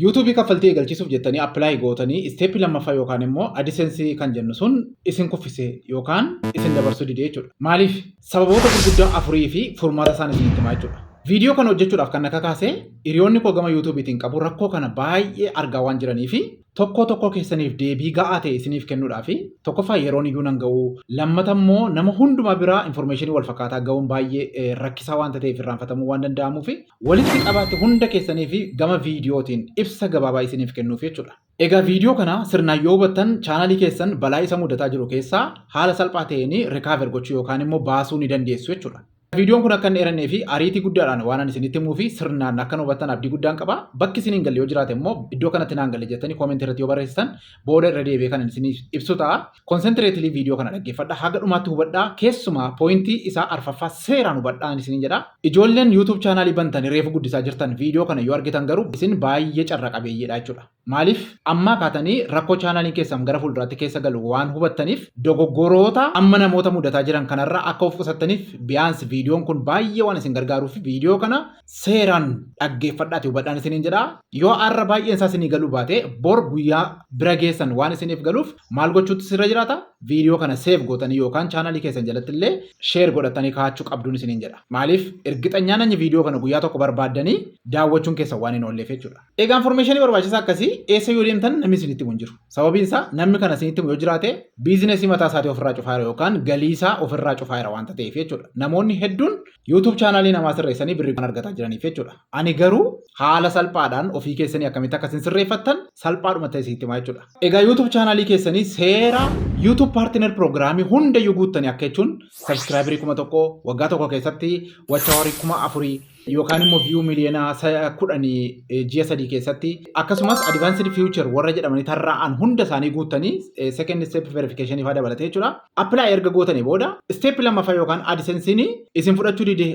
YouTubeii kaffaltii eegalchiisuuf jettanii apply gootanii stepii lammaffaa yookaan immoo AdSense kan jennu sun isin kuffise yookaan isin dabarsuu dide jechuudha. Maaliif? Sababoota gurguddaa afurii fi furmaata isaan isinitti himaa jechuudha. Viidiyoo kana hojjechuudhaaf kan na kakaase hiriyoonni koo gama YouTubeiitiin qabu rakkoo kana baay'ee argaa waan jiranii fi tokko tokko keessaniif deebii ga'aa ta'e isiniif kennuudhaaf, tokkoffaa yeroon iyyuu nan ga'u, lammata immoo nama hundumaa biraa informationii wal fakkaataa ga'uun baay'ee rakkisaa waanta ta'eef irraanfatamuu waan danda'amuuf walitti qabaatti hunda keessanii fi gama viidiyootiin ibsa gabaabaa isiniif kennuuf jechuudha. Egaa viidiyoo kana sirnaan yoo hubattan channelii keessan balaa isa mudataa jiru keessaa haala salphaa ta'een recover gochuu yookaan immoo baasuu ni dandeessu jechuudha. Viidiyoon kun akka hin dheerannee fi ariitii guddaadhaan waan ani isinitti himuu fi sirnaan akka hubattan abdii guddaan qaba. Bakki isin hin galle yoo jiraate immoo iddoo kanatti naan galle jettanii commentii irratti yoo barreessitan booda irra deebi'ee kan isiniif ibsu ta'a. Concentrately viidiyoo kana dhaggeeffadha. Haga dhumaatti hubadhaa. Keessumaa pointii isaa arfaffaa seeraan hubadhaa isiniin jedha. Ijoolleen YouTube channelii bantanii reefu guddisaa jirtan viidiyoo kana yoo argitan garuu isin baay'ee carra qabeeyyiidha jechuudha. Maaliif? Ammaa kaatanii rakkoo channelii keessan gara fuulduraatti keessa galu waan hubattaniif, dogoggoroota amma namoota mudataa jiran kanarraa akka of qusattaniif biyaansi viidiyoon kun baay'ee waan isin gargaaruuf viidiyoo kana seeraan dhaggeeffadhaati hubadhaan isiniin jedha. Yoo har'a baay'een isaa isinii galuu baate, bor guyyaa bira geessan waan isiniif galuuf maal gochuutu sirra jiraata? Viidiyoo kana save gootanii yookaan channelii keessan jalatti illee share godhatanii kaa'achuu qabduun isiniin jedha. Maaliif? Ergixanyaan anyi viidiyoo kana guyyaa tokko barbaaddanii daawwachuun keessan waan hin oolleef jechuudha. Egaa informationii barbaachisaa akkasii eessa yoo deemtan namni isinitti himu hin jiru. Sababiin isaa namni kana isinitti himu yoo jiraate businessii mataa isaatii ofirraa cufaa jira yookaan galii isaa ofirraa cufaa jira waanta ta'eef jechuudha. Namoonni hedduun YouTube channelii namaa sirreessanii birrii kan argataa jiraniif jechuudha. Ani garuu haala salphaadhaan ofii keessanii akkamitti akka isin sirreeffattan salphaadhumatti isinitti himaa jechuudha. Egaa YouTube channelii keessanii seera YouTube Partner Programii hundayyuu guuttanii, akka jechuun subscriberii 1000, waggaa tokko keessatti watch hourii 4000 yookaan immoo view miliyoona 10 ji'a 3 keessatti, akkasumas advanced feature warra jedhamanii tarraa'an hunda isaanii guuttanii, second step verification faa dabalatee jechuudha. Apply erga gootanii booda step lammaffaa yookaan AdSense'n isin fudhachuu dide,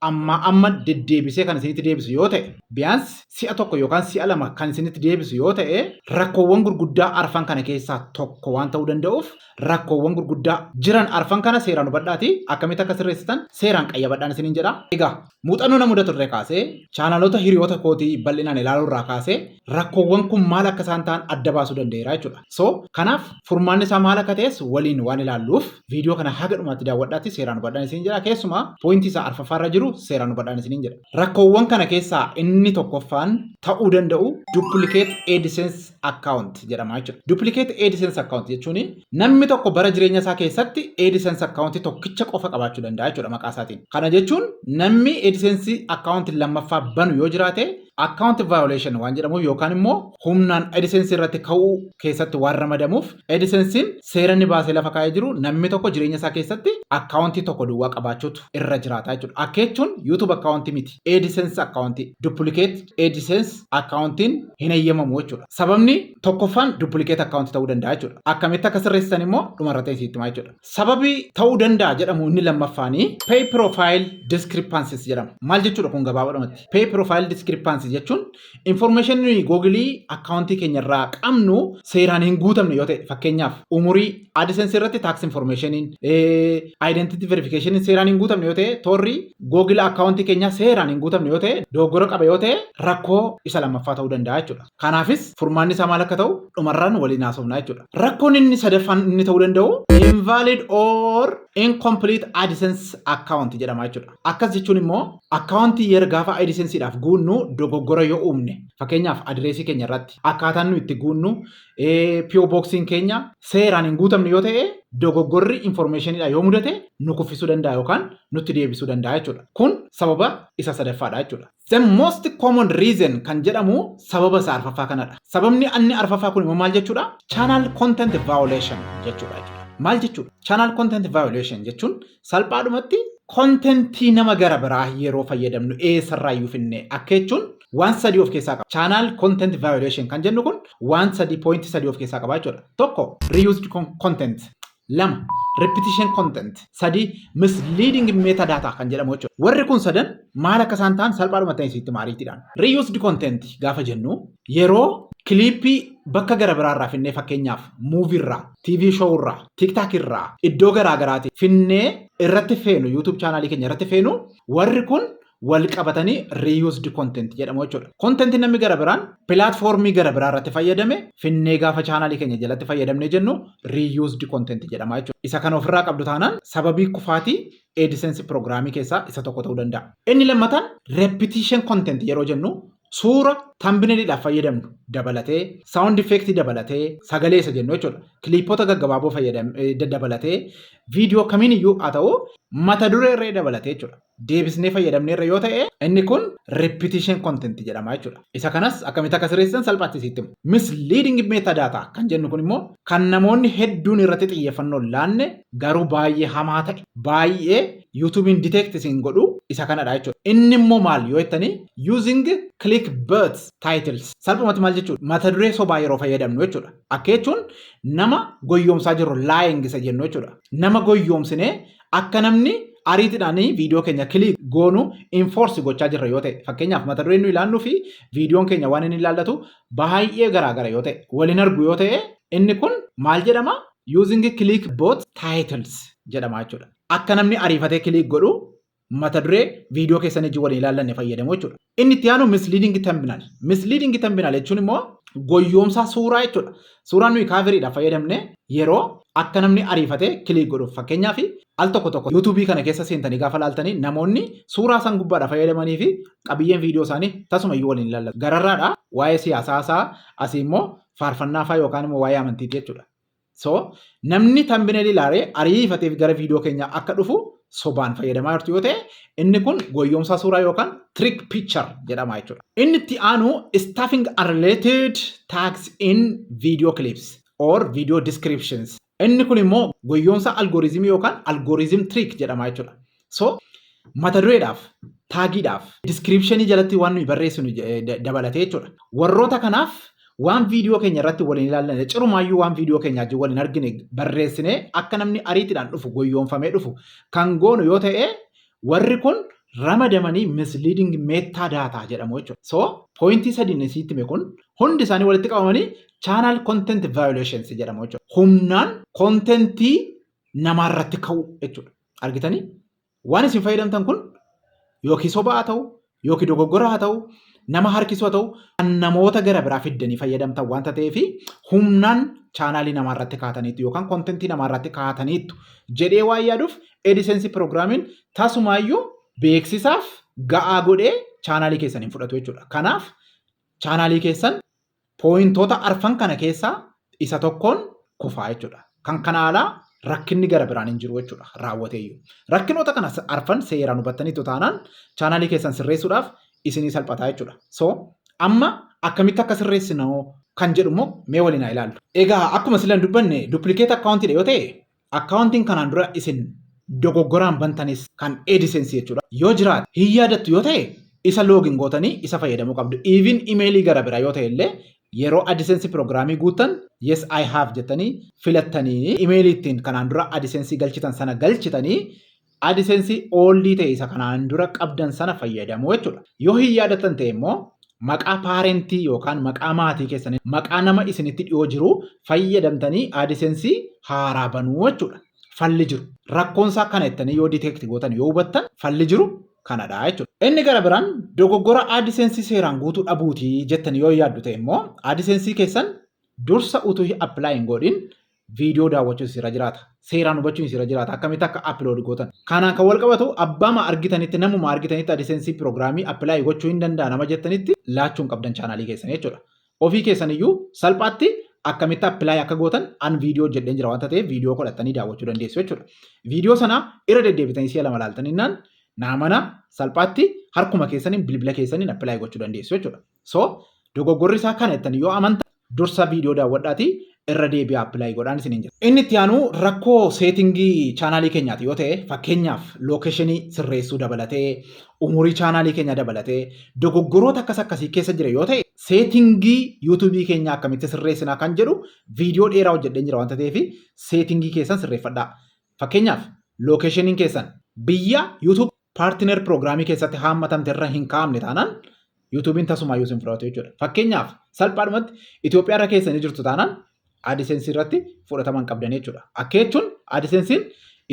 amma amma deddeebisee kan isinitti deebisu yoo ta'e, biyaans si'a tokko yookaan si'a lama kan isinitti deebisu yoo ta'e, rakkoowwan gurguddaa arfan kana keessaa tokko waan ta'uu danda'uuf rakkoowwan gurguddaa jiran arfan kana seeraan hubadhaati akkamitti akka sirreessitan seeraan qayyabadhaan isiniin jedha. Egaa muuxannoo na mudatu irraa kaasee, channelota hiriyoota kootii bal'inaan ilaaluu irraa kaasee, rakkoowwan kun maal akka isaan ta'an adda baasuu danda'eera jechuudha. So kanaaf furmaanni isaa maal akka ta'es waliin waan ilaalluuf viidiyoo kana haga dhumaatti daawwadhaatti seeraan hubadhaan isiniin jedha. Keessumaa pointii isaa arfaffaarra jiru seeraan hubadhaan isiniin jedha. Rakkoowwan kana keessaa inni tokkoffaan ta'uu danda'u duplicate AdSense account jedhama jechuudha. Duplicate AdSense account jechuun namni tokko bara jireenya isaa keessatti AdSense account tokkicha qofa qabaachuu danda'a jechuudha maqaa isaatiin. Kana jechuun namni AdSense account lammaffaa banu yoo jiraate account violation waan jedhamuuf yookaan immoo humnaan AdSense irratti ka'uu keessatti waan ramadamuuf, AdSense'n seera inni baasee lafa kaa'ee jiru namni tokko jireenya isaa keessatti accountii tokko duwwaa qabaachuutu irra jiraata jechuudha. Akka jechuun YouTube accountii miti. AdSense accountii, duplicate AdSense accountiin hin eeyyamamu jechuudha. Sababni tokkoffaan duplicate accountii ta'uu danda'a jechuudha. Akkamitti akka sirreessitan immoo dhumarra ta'e sitti himaa jechuudha. Sababi ta'uu danda'a jedhamu inni lammaffaanii pay profile discrepancies jedhama. Maal jechuudha kun gabaabadhumatti? Pay profile discrepancies jechuun information nuyi Google accountii keenya irraa qabnu seeraan hin guutamne yoo ta'e, fakkeenyaaf umurii AdSense irratti, tax informationiin, identity verification seeraan hin guutamne yoo ta'e, toorri Google accountii keenya seeraan hin guutamne yoo ta'e, dogoggora qaba yoo ta'e, rakkoo isa lammaffaa ta'uu danda'a jechuudha. Kanaafis furmaanni isaa maal akka ta'u dhumarraan waliin haasofna jechuudha. Rakkoon inni sadaffaan inni ta'uu danda'u invalid or incomplete AdSense account jedhama jechuudha. Akkas jechuun immoo accountii yeroo gaafa AdSenseedhaaf guunnu dogoggora yoo uumne, fakkeenyaaf adireesii keenya irratti akkaataan nu itti guunnu, PO boxiin keenya seeraan hin guutamne yoo ta'e, dogoggorri informationidha yoo mudate nu kuffisuu danda'a yookaan nutti deebisuu danda'a jechuudha. Kun sababa isa sadaffaadha jechuudha. The most common reason kan jedhamu sababa isa arfaffaa kanadha. Sababni inni arfaffaa kun immoo maal jechuudha? Channel content violation jechuudha. Maal jechuudha? Channel content violation jechuun salphaadhumatti contentii nama gara biraa yeroo fayyadamnu eessarraayyuu finne, akka jechuun waan sadii of keessaa qaba. Channel content violation kan jennu kun waan sadii, pointii sadii of keessaa qaba jechuudha. Tokko, reused content. Lama, repetition content. Sadi, misleading metadata kan jedhamu jechuudha. Warri kun sadan maal akka isaan ta'an salphaadhumatti ta'e sitti maariitiidhaan. Reused content gaafa jennu yeroo clipii bakka gara biraarraa finnee, fakkeenyaaf movieirraa, TV showirraa, TikTokirraa, iddoo garaa garaati finnee irratti feenu, YouTube channelii keenya irratti feenu, warri kun wal qabatanii reused content jedhamu jechuudha. Content namni gara biraan platformii gara biraa irratti fayyadame finnee gaafa chaanaalii keenya jalatti fayyadamnee jennu reused content jedhama jechuudha. Isa kana ofirraa qabdu taanaan sababii kufaatii AdSense programii keessaa isa tokko ta'uu danda'a. Inni lammataan repetition content yeroo jennu suura thumbnailiidhaaf fayyadamnu dabalatee, sound effect dabalatee, sagalee isa jennu jechuudha. Clipota gaggabaaboo dabalatee, viidiyoo kamiin iyyuu haa ta'u, mata duree irree dabalatee jechuudha. Deebisnee fayyadamneerra yoo ta'e inni kun repetition content jedhama jechuudha. Isa kanas akkamitti akka sirreessitan salphaatti sitti himu. Misleading metadata kan jennu kun immoo kan namoonni hedduun irratti xiyyeeffannoo laanne garuu baay'ee hamaa ta'e, baay'ee YouTubein detect isin godhu isa kanadha jechuudha. Inni immoo maal yoo jettanii, using clickbait titles. Salphumatti maal jechuudha? Mata duree sobaa yeroo fayyadamnu jechuudha. Akka jechuun nama goyyoomsaa jirru, lying isa jennu jechuudha. Nama goyyoomsinee akka namni ariitiidhaan viidiyoo keenya click goonu enforce gochaa jirra yoo ta'e, fakkeenyaaf mata dureen nu ilaalluu fi viidiyoon keenya waan inni ilaallatu baay'ee garaagara yoo ta'e, waliin argu yoo ta'e, inni kun maal jedhama? Using clickbait titles jedhama jechuudha. Akka namni ariifatee click godhu mata duree viidiyoo keessan ijji waliin ilaallanne fayyadamu jechuudha. Inni itti aanu misleading thumbnail. Misleading thumbnail jechuun immoo goyyoomsaa suuraa jechuudha. Suuraan nuyi coveriidhaaf fayyadamne yeroo akka namni ariifatee click godhuuf, fakkeenyaaf al tokko tokko YouTubeii kana keessa seentanii gaafa laaltanii namoonni suuraa isaan gubbaadha fayyadamanii fi qabiyyeen viidiyoo isaanii tasuma iyyuu waliin ilaallatu. Gararraadha waa'ee siyaasaa isaa, asii immoo faarfannaa fa'aa yookaan immoo waa'ee amantiiti jechuudha. So namni thumbnailii ilaalee ariifateef gara viidiyoo keenyaa akka dhufu sobaan fayyadamaa jirtu yoo ta'e, inni kun goyyoomsaa suuraa yookaan trick picture jedhama jechuudha. Inni itti aanu stuffing unrelated tags in video clips or video descriptions. Inni kun immoo goyyoomsa algorithmii yookaan algorithm trick jedhama jechuudha. So mata dureedhaaf, tagiidhaaf, descriptionii jalatti waan nuyi barreessinu dabalatee jechuudha. Warroota kanaaf waan viidiyoo keenya irratti waliin ilaallan, cirumaayyuu waan viidiyoo keenya wajjin waliin argine barreessinee akka namni ariitiidhaan dhufu, goyyoomfamee dhufu kan goonu yoo ta'e, warri kun ramadamanii misleading metadata jedhamu jechuudha. So pointii sadiin isitti hime kun hundi isaanii walitti qabamanii channel content violations jedhamu jechuudha. Humnaan contentii namaarratti ka'u jechuudha. Argitanii? Waan isin fayyadamtan kun yookiin sobaa haa ta'u, yookiin dogoggora haa ta'u, nama harkisuu haa ta'u, kan namoota gara biraa fiddanii fayyadamtan waanta ta'eef humnaan chaanaalii namaarratti kaataniitu yookaan contentii namaarratti kaataniitu jedhee waan yaaduuf AdSense programiin tasumaayyuu beeksisaaf ga'aa godhee chaanaalii keessan hin fudhatu jechuudha. Kanaaf chaanaalii keessan pointoota arfan kana keessaa isa tokkoon kufaa jechuudha. Kan kana alaa rakkinni gara biraan hin jiru jechuudha raawwateeyyuu. Rakkinoota kana arfan seeraan hubattaniitu taanaan chaanaalii keessan sirreessuudhaaf isinii salphataa jechuudha. So amma akkamitti akka sirreessinu kan jedhu immoo mee waliin haa ilaallu. Egaa akkuma silan dubbanne, duplicate accountiidha yoo ta'e, accountiin kanaan dura isin dogoggoraan bantanis kan AdSense jechuudha. Yoo jiraate, hin yaadattu yoo ta'e, isa login gootanii isa fayyadamuu qabdu. Even emailii gara biraa yoo ta'e illee yeroo AdSense programii guuttan "yes, I have" jettanii filattanii, emailii ittiin kanaan dura AdSense galchitan sana galchitanii, AdSense oldii ta'e isa kanaan dura qabdan sana fayyadamuu jechuudha. Yoo hin yaadattan ta'e immoo maqaa parentii yookaan maqaa maatii keessanii, maqaa nama isinitti dhiyoo jiru fayyadamtanii AdSense haaraa banuu jechuudha. Falli jiru. Rakkoonsaa kana jettanii yoo detect gootan, yoo hubattan, falli jiru kanadha jechuudha. Inni gara biraan dogoggora AdSense seeraan guutuu dhabuutii jettanii yoo yaaddu ta'e immoo AdSense keessan dursa utuu apply hin godhin viidiyoo daawwachuun isirra jiraata. Seeraan hubachuun isirra jiraata. Akkamitti akka upload gootan. Kanaan kan wal qabatu abbaama argitanitti, namuma argitanitti AdSense programii apply gochuu hin danda'a nama jettanitti laachuun qabdan chaanaalii keessan jechuudha. Ofii keessan iyyuu salphaatti akkamitti apply akka gootan an viidiyoo jedheen jira waanta ta'eef viidiyoo godhatanii daawwachuu dandeessu jechuudha. Viidiyoo sana irra deddeebitanii si'a lama laaltaninnaan naamana salphaatti harkuma keessaniin, bilbila keessaniin apply gochuu dandeessu jechuudha. So dogoggorri isaa kana jettanii yoo amantan dursa viidiyoo daawwadhaatii irra deebi'aa apply godhaan isiniin jira. Inni itti aanu rakkoo settingii chaanaalii keenyaati yoo ta'e, fakkeenyaaf locationii sirreessuu dabalatee, umurii chaanaalii keenya dabalatee, dogoggoroota akkas akkasii keessa jira yoo ta'e, settingii YouTubeii keenya akkamitti sirreessinaa kan jedhu viidiyoo dheeraa hojjedheen jira waanta ta'eef settingii keessan sirreeffadhaa. Fakkeenyaaf locationiin keessan biyya YouTube Partner Programii keessatti haammatamte irra hin kaa'amne taanaan YouTubeiin tasumaayyuu isin fudhatu jechuudha. Fakkeenyaaf salphaadhumatti Itoophiyaa irra keessanii jirtu taanaan AdSense irratti fudhatama hin qabdan jechuudha. Akka jechuun AdSensein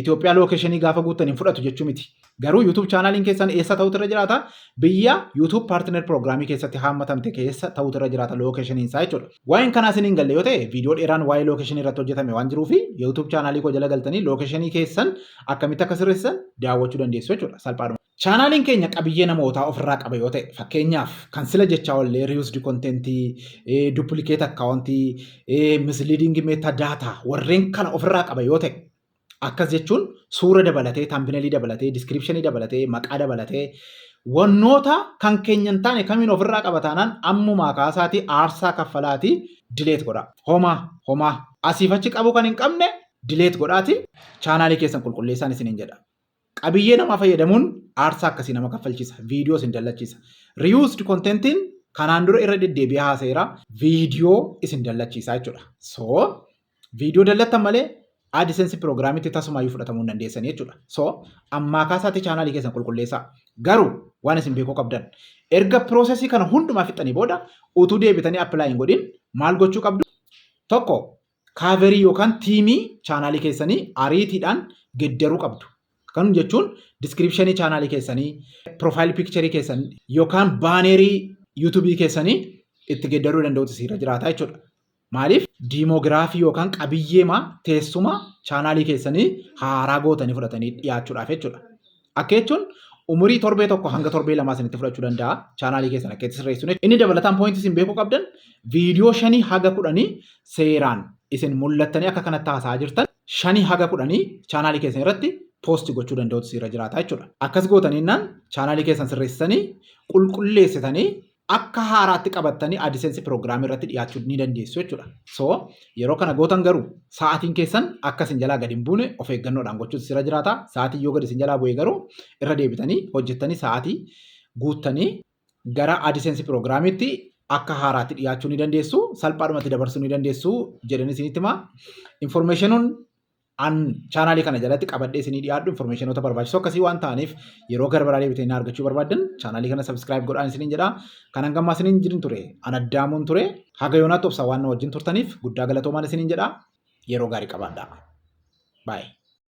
Itoophiyaa locationii gaafa guuttan hin fudhatu jechuu miti. Garuu YouTube chaanaaliin keessan eessa ta'utu irra jiraata? Biyya YouTube Partner Programii keessatti haammatamte keessa ta'utu irra jiraata lookeshiniin isaa jechuudha. Waa'een kanaa isin hin galle yoo ta'e, viidiyoo dheeraan waa'ee lookeeshinii irratti hojjetame waan jiruufi YouTube chaanaalii koo jala galtanii lookeeshinii keessan akkamitti akka sirreessan daawwachuu dandeessu jechuudha salphaadhuma. Chaanaaliin keenya qabiyyee namootaa ofirraa qaba yoo ta'e, fakkeenyaaf kan sila jechaa ollee reused content, duplicate account, misleading metadata warreen kana ofirraa qaba yoo ta'e, akkas jechuun suura dabalatee, thumbnailii dabalatee, descriptionii dabalatee, maqaa dabalatee, wannoota kan keenya hin taane kamiin ofirraa qaba taanaan, ammumaa kaasaatii aarsaa kaffalaatii delete godha. Homaa homaa asiif achi qabu kan hin qabne delete godhaati chaanaalii keessan qulqulleessaan isiniin jedha. Qabiyyee namaa fayyadamuun aarsaa akkasii nama kaffalchiisa. Viidiyoo isin dallachiisa. Reused contentiin kanaan dura irra deddeebi'ee haaseera. Viidiyoo isin dallachiisa jechuudha. So viidiyoo dallattan malee AdSense piroogiraamitti tasumaayyuu fudhatamuu hin dandeessanii jechuudha. So ammaa kaasaatti chaanaalii keessan qulqulleessaa. Garuu waan isin beekuu qabdan, erga piroosesii kana hundumaa fixxanii booda utuu deebitanii apply hin godhin maal gochuu qabdu? Tokko, coverii yookaan themeii chaanaalii keessanii ariitiidhaan geddaruu qabdu. Kan jechuun descriptionii chaanaalii keessanii, profile pictureii keessan yookaan bannerii YouTubeii keessanii itti geddaruu danda'utu siirra jiraata jechuudha. Maaliif? Demographyii yookaan qabiyyeema teessuma chaanaalii keessanii haaraa gootanii fudhatanii dhiyaachuudhaaf jechuudha. Akka jechuun umurii torbee 1 hanga torbee 2 isinitti fudhachuu danda'a chaanaalii keessan akka itti sirreessuun. Inni dabalataan pointii isin beekuu qabdan, viidiyoo 5 haga 10 seeraan isin mul'attanii akka kanatti haasa'aa jirtan 5 haga 10 chaanaalii keessan irratti post gochuu danda'utu siirra jiraata jechuudha. Akkas gootaniinnaan chaanaalii keessan sirreessitanii, qulqulleessitanii, akka haaraatti qabattanii AdSense piroogiraamii irratti dhiyaachuu ni dandeessu jechuudha. So yeroo kana gootan garuu sa'aatiin keessan akka isin jalaa gadi hin buune of eeggannoodhaan gochuutu sirra jiraata. Sa'aatiin yoo gadi isin jalaa bu'e garuu irra deebitanii hojjettanii sa'aatii guuttanii gara AdSense piroogiraamiitti akka haaraatti dhiyaachuu ni dandeessu. Salphaadhumatti dabarsuu ni dandeessu jedhanii isinitti himaa. Informationoon an chaanaalii kana jalatti qabadhee isinii dhiyaadhu informationoota barbaachisoo akkasii waan ta'aniif, yeroo gara biraa deebitanii argachuu barbaaddan chaanaalii kana subscribe godhaan isiniin jedha. Kan hangammaa isiniin jirin ture an addaamuun ture. Haga yoonaatti obsa waan na wajjin turtaniif guddaa galatoomaan isiniin jedha. Yeroo gaarii qabaadhaa. Baay'ee.